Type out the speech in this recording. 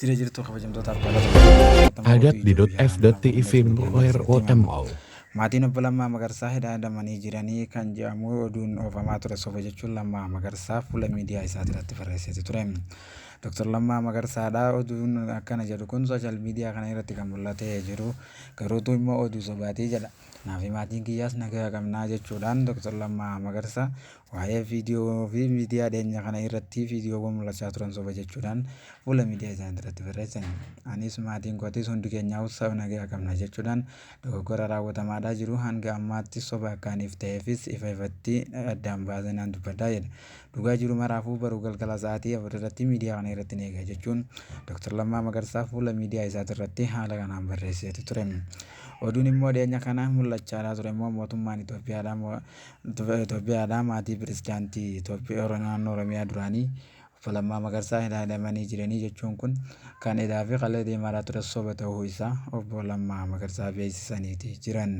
Jira jirtu kabajamtootaaf jaallatamtoota Agat oduu di ijoo dot guyyaa F har'aa dot qabannee TV isin dhiyaannee isinitti himama. ROMO. Maatiin obbo Lammaa Magarsaa hidhamanii jiranii kan jedhamu oduun oofamaa ture soba jechuun Lammaa Magarsaa fuula miidiyaa isaa irratti barreessee ture. Dr. Lammaa Magarsaadha oduun akkana jedhu kun social media kana irratti kan mul'atee jiru garuutu immoo oduu sobaatii jedha. Naafi maatiin kiyyaas nagaa qabnaa jechuudhaan Dr. Lammaa Magarsaa waa'ee viidiyoo fi miidiyaa dhiyeenya kana irratti viidiyoowwan mul'achaa turan soba jechuudhaan fuula miidiyaa isaanii irratti barreessan. Anis maatiin kootis hundi keenyaa saba nagaa qabna jechuudhaan dogoggora raawwatamaadhaa jiru hanga ammaatti soba akkaaniif ta'eefis ifa ifatti addaan baasee naan dubbadhaa jedha. Dhugaa jiru maraafuu baruu galgala sa'aatii 4 irratti miidiyaa kana irratti ni eega jechuun Dr. Lammaa Magarsaa fuula miidiyaa isaati irratti haala kanaan barreesseeti ture. Oduun immoo dhiyeenya kana mul'achaadhaa ture immoo mootummaan Itoophiyaadhaa maatii pirezidaantii Itoophiyaa naannoo Oromiyaa duraanii obbo Lammaa Magarsaa hidhamanii jiranii jechuun kun kan hidhaa fi kalee deemaadhaa ture soba ta'uu isaa obbo Lammaa Magarsaa beeksisaniiti jiran.